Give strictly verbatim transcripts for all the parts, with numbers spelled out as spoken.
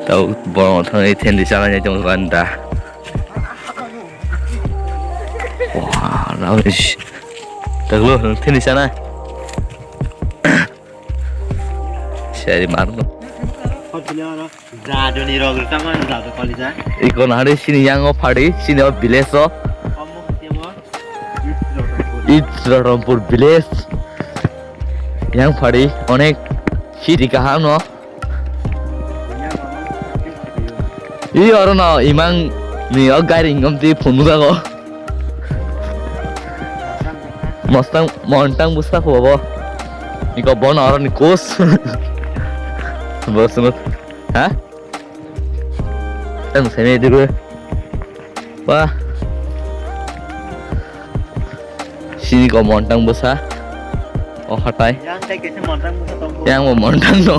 Tau borok thangwi thendi chanai tongo ganda. Wah, rubbish. Taglo, thendi chanai. Seri mar. Jaduni rok rwchapmani jadu kolisa. Iko nahari sini yango phadi, sini o village o. Omo khe bo East Ratanpur. East Ratanpur village. Yang phadi onek city kaham no. I oro no imang ni o gari ingom ti phunuk jago. Mostang montang busa kho bo. Iko bono oro ni kus. Bo sunu. Ha? Tang sene digo. Wah. Sini ko montang busa. O hatai. Yang kai kaisa montang busa tongkho. Yang bo montang no.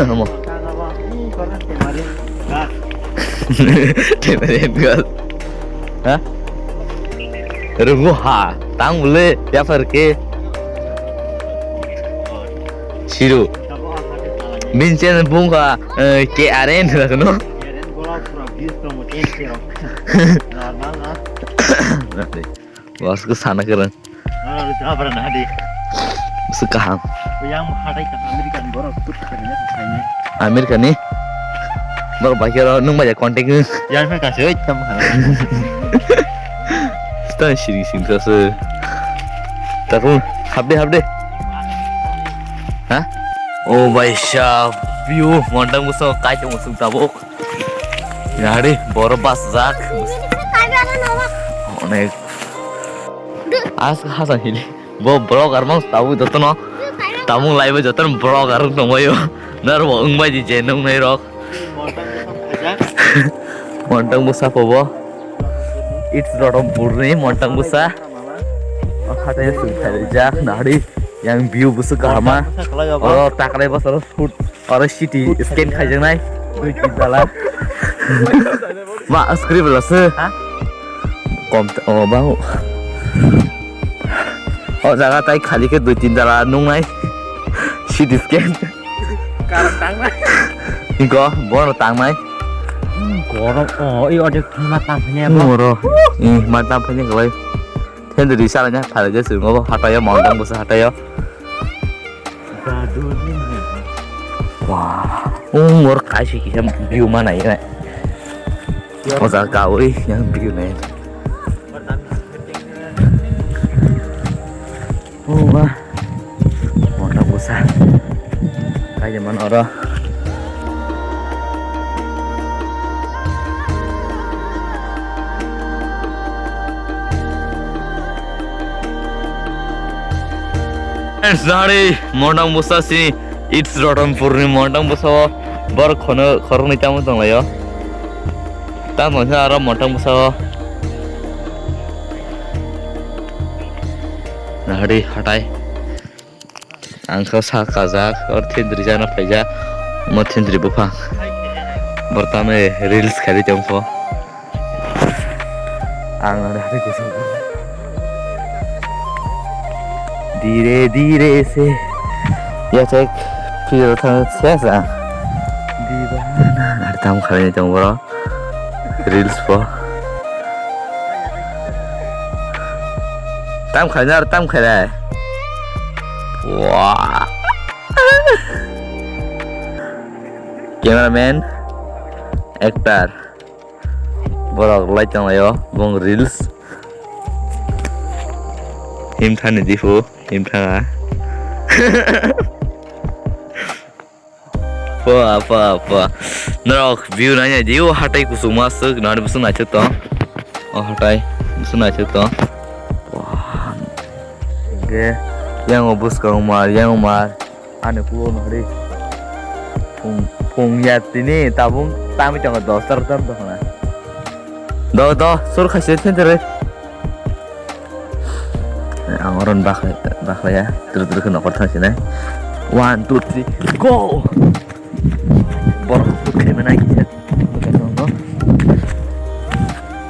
Mo. Montang abo. Ih, kono temari. Gas. Temari gas. Ha? Rungu ha. Tang bule ya phar ke. Siru. Tabo ha hate salani. Min chen bung ha, eh, K R N ra no. K R N bola pura views promote ke rok. Normal na. Bas ko sana keren. Ah, itu apa na di? Musu kaham. Yang hatai ka American borok put ka ne sai ne. America ni. Borok bai kero nung bai contact ni. Yang me ka se oi tam ha. Stan siri sing sa se. Taku habde habde. Ha? O bai sha view montang musu kai tong musu tabuk. Yari, borok bachajak. Onek. As hasan hili. Bo vlogger mang tabuk jotono. Tabuk laibo jotono vlogger tongbaio. Narbo wngbai di je nungnai rok. Montang busa pobo. It's Ratanpur ni montang busa. O hatai sung khaijak nari. Yang view busu kahama. Oro taklai basaro shoot. Oro C T scan khaijaknai dui tin tala. Ma screen bela se. Ha? Kom o bang. O jaga tai khali khe dui tin tala nungnai. C T scan. Karam tangnai. Inko bono tangnai. Gorok o i ode ma tang phanya bo. Moro. I ma tang phanya kawai. Then risa lanya phalai je sungo hatayo mountain busa hatayo. Wah, umur kaisi kisa view mana ya. O jaga kawi yang view nih. Oh wah, mountain busa. Kayak mana orang? Friends, nari montang busa si, it's Ratanpur ni montang busa o borok khono khoroknwi tamo tonglaio. Tamo khe aro montang busa o nahari hatai. Ang khe sak kajak, oro thentwrwi chana phaijak, omo thentwrwi buphang. Bortano reels khaidi tongkho. Ang oro hai kuchuk. Dire dire se. Ya chek phiro thang ses ang. Dibana. Ar tam khaidi tong borok. Reels po. Tam khaina ar tam khainai. Wah. Cameraman, actor. Borok lai tonglaio, bong reels. Himthani dihu, himthanga. Pua, pua, pua. Norok view nai nai di, o hatai kuchukma aswk, nari bwswk naithok tong. O hatai bwswk naithok tong. Wah. Ge, yang o bwskang mar, yang o mar. Ani kulo nari. Phung, phung ya tini tabung tami tongo dos tar tam tongna. Do, do, sur khaise thentere. Ang oron bakhlai, bakhlai ya. Turu turu khe nokar thang sinai. One, two, three, go! Borok khe menai kisa.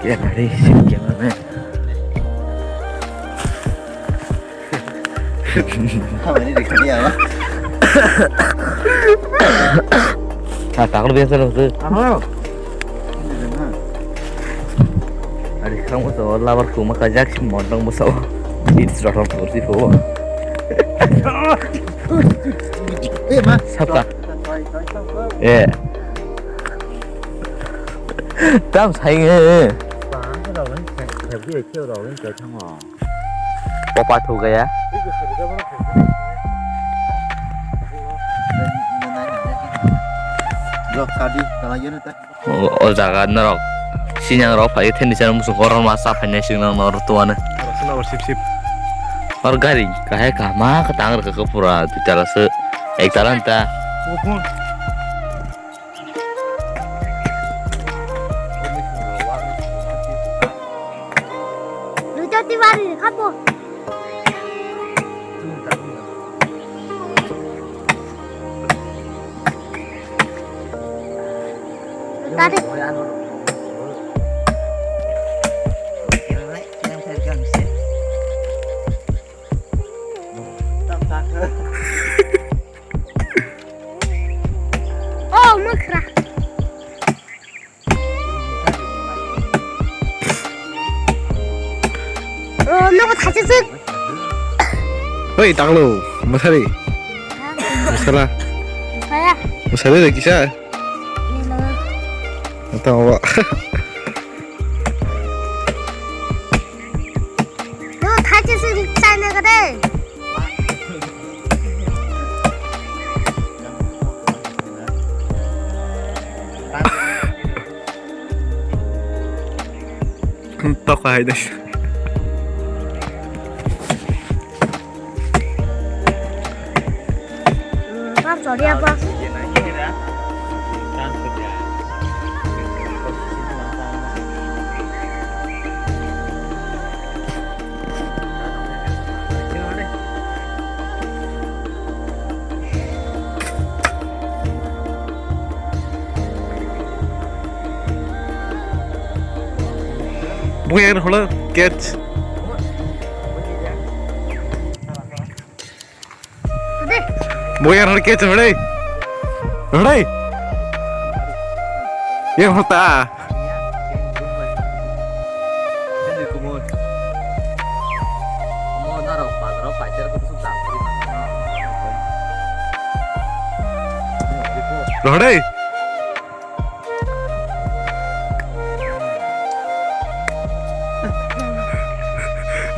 Camera ri, camera man. Kamani ri kani ama. Ha, takol biasa lo tu. Ano? Ari kamu tu labar kuma kajak si montong besok. It's lot of kursi po. Eh, ma. Sapa? Eh. Tam sai nge. Popa thugaya. Rok sadi, tala yun ta. O, o jaga norok sinyang rok phai theni chana musuk koron ma sa phainai sing nang nor tuana. Sina sip sip. Or gari kahai kahma katang rok pura dui tala se ek tala ta. Lucu tiwari, kapo. Tadi. Oh, mukra. Oh, nogo thaisaswk. Oi, taklo, mwsari. Ha? Mwsala. Saya. Mwsari de kisa? Ino. Tamo ba. Nogo thaisaswk, chai naga de. Toka hai dai. Par chori apa? Bukya holo catch. Bukya holo catch holo. Holo. Yang hota. Rohde.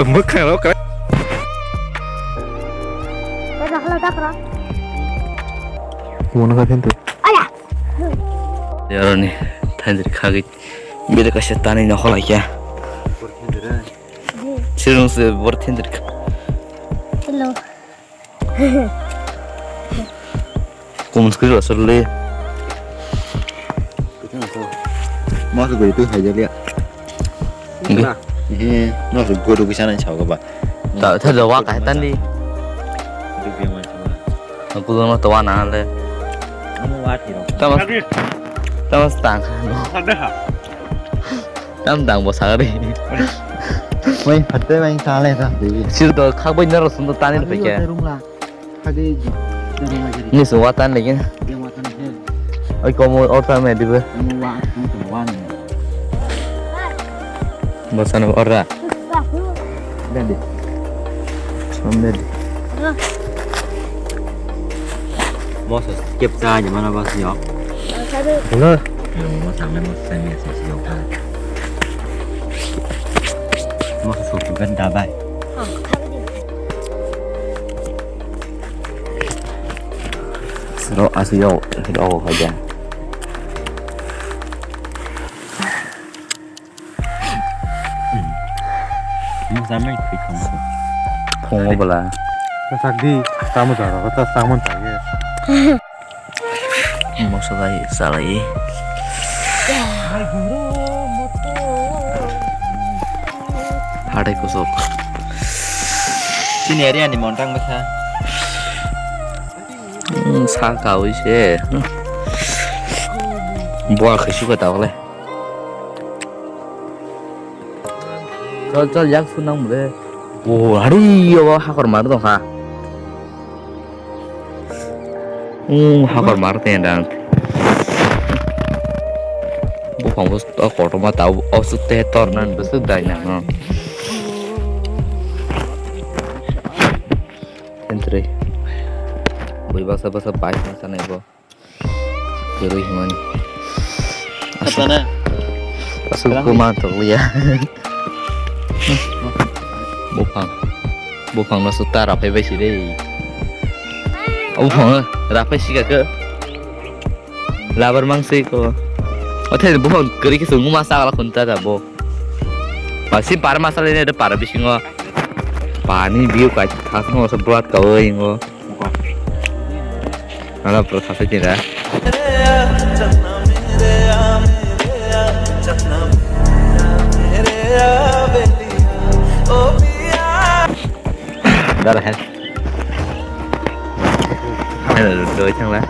Mwkhang rok. Kamo na kha khe. Aya. Yaroni thanjri khagwi bere kaisa tanwi nokho laikya. Sirung se bor thanjri kha. Hello. Kum skri asal le. Mas goi tu hai jalia. Enggak. Eh, no godu bisa nang chao ba. Ta ta da wa ka tan di. Aku lo to wa na le. Amo wa thi ro. Tama tama stang. Tam dang bo sagari. Mai phatte mai sale ta. Sir do khak bai naro sun do tani do peke. Rungla. Khadi. Ni so watan lagi. Yang watan he. Oi komo orta me dibe. Yang wa, yang wa ni. Bosana orra. Dadi. Som dadi. Moso kepcha ni mana bas yo. Hello. Hello, mo sangle mo sangle si si yo ka. Mo su su kan dabai. Sero asu yo, sero ko kaja. Mo sangle kui kong. Phungo bala. Ta sak di, ta mo jaro, ta sak mon ta ye. Moso bai salai. Hatai kusuk. Chini area ni montang bwsa. Hmm, sa kawi se. Buar khe suka ta le. Chol, chol, yak sunang mule. O, hari yo hakor mar dong ha. Hmm, hakor mar te dan. Buphang bo o kotorma ta o suk te torna ni bwswk dai nang no. Entry. Bui baksa baksa bike ma sanai bo. Kwrwi hwnmani. Aswk, aswk kwma tokliya. Buphang. Buphang no sukta raphai bai si de. O buphang raphai si ka khe. Labar mang si ko. O the buphang kwrwi khe sung ma sa la khun ta da bo. Ba si par ma sa le ne de par bisingo. Pani view kai thas no sa brat ka oi ngo. Nana pro thasa kira. Dara hen. Hello, doi thangla.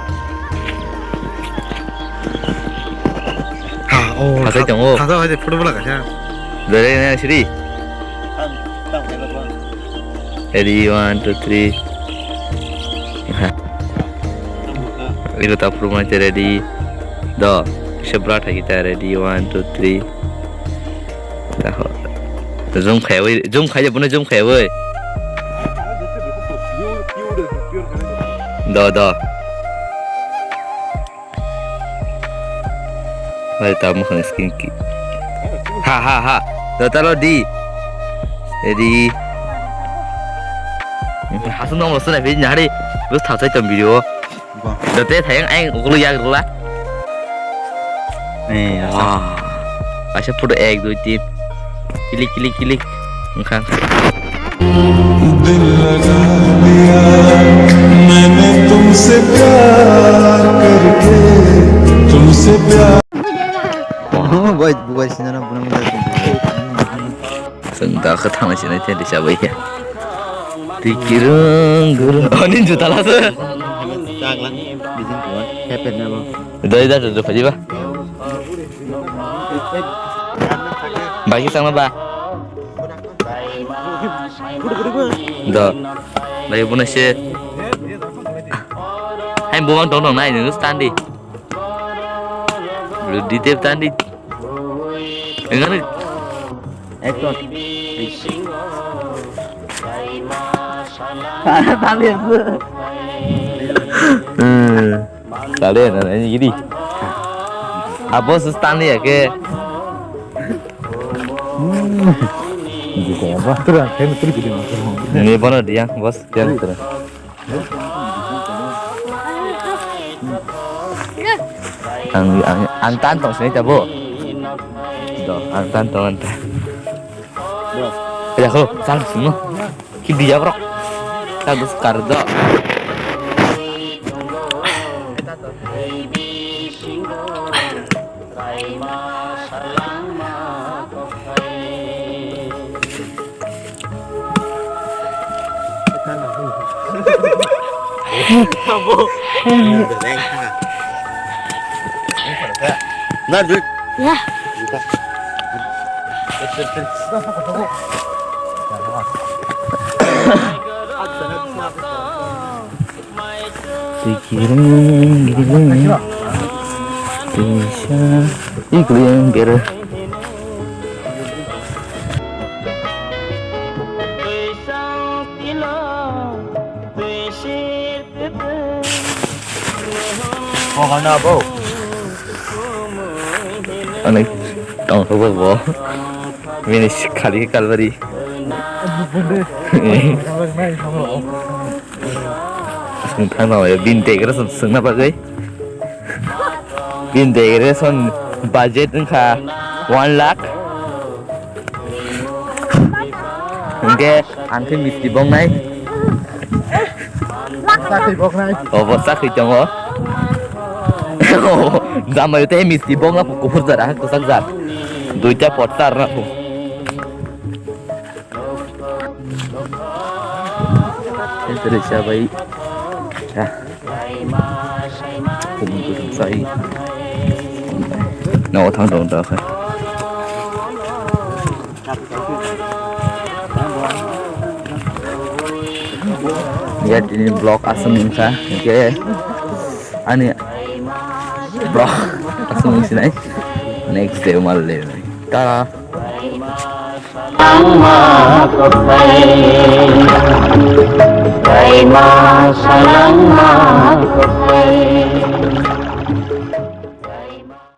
Ha, oh, thasa tongo. Thasa hai football ka kha. Doi na siri. Ready, one, two, three. Iro ta phuru mani ready. Do. Kisa bra thagi ta ready, one, two, three. Taho. Zoom khai oi, zoom khai, bono zoom khai oi. Do, do. Hai ta mukhang skin ki. Ha, ha, ha. Do talo di. Edi. Hasung nang mosna phi nyari. Bus thasai tam video. Do te thayang aing ukulu yak rula. Eh, wah. Kaisa photo ek, dui, tin. Kilik, kilik, kilik. Wngkha, wngkha. दिल लगा दिया मैंने तुमसे प्यार करके, तुमसे प्यार। Oh, bai, bubai sinana bunang bunang. Seng da khe thangna sinai te disa bai khe. Tikirung gurung. Oh, ninju tala se. Chakla, bijin kuwa, hepen na bo. Doi da do phaji ba. Bai khe sangma ba. Do. Bai buna se. Hai buang dong dong nai nung stand di. Detail tandi. Enggak nih. Action. Tali aku. Hmm. Tali ya, nah, ini gini. Apa sus tali ya ke? Hmm. Gitu ya, apa? Terus, saya mikir gini, Mas. Ini mana dia, bos? Dia terus. Ang, ang, ang tan tong sini tabo. Do, ang tan tong anta. Do. Ya ko, sang simo. Ki dia bro. Tabo sekar do. Abo. Na, dude. Ya. Twi kiring kiring. Twi sa. Ih, kiring kiring. Oh, hana bo. Ani tong thok bo. Bini khali kalbari. Sung thang nang, bini decoration sungna bagwi. Bini decoration budget wngkha one lakh. Hingke ang khe misti bongnai. Sakri boknai. Obo sakri tongo. Jamai tei misti bongna kuphur jara kwchak jar. Duita pot tar na. Sentri sabai. Ya. Kumun kumun sai. No thang dong da khai. Ya, tini vlog aswk wngkha, hingke ani vlog aswk wngsinai. Next day mal le. Ta.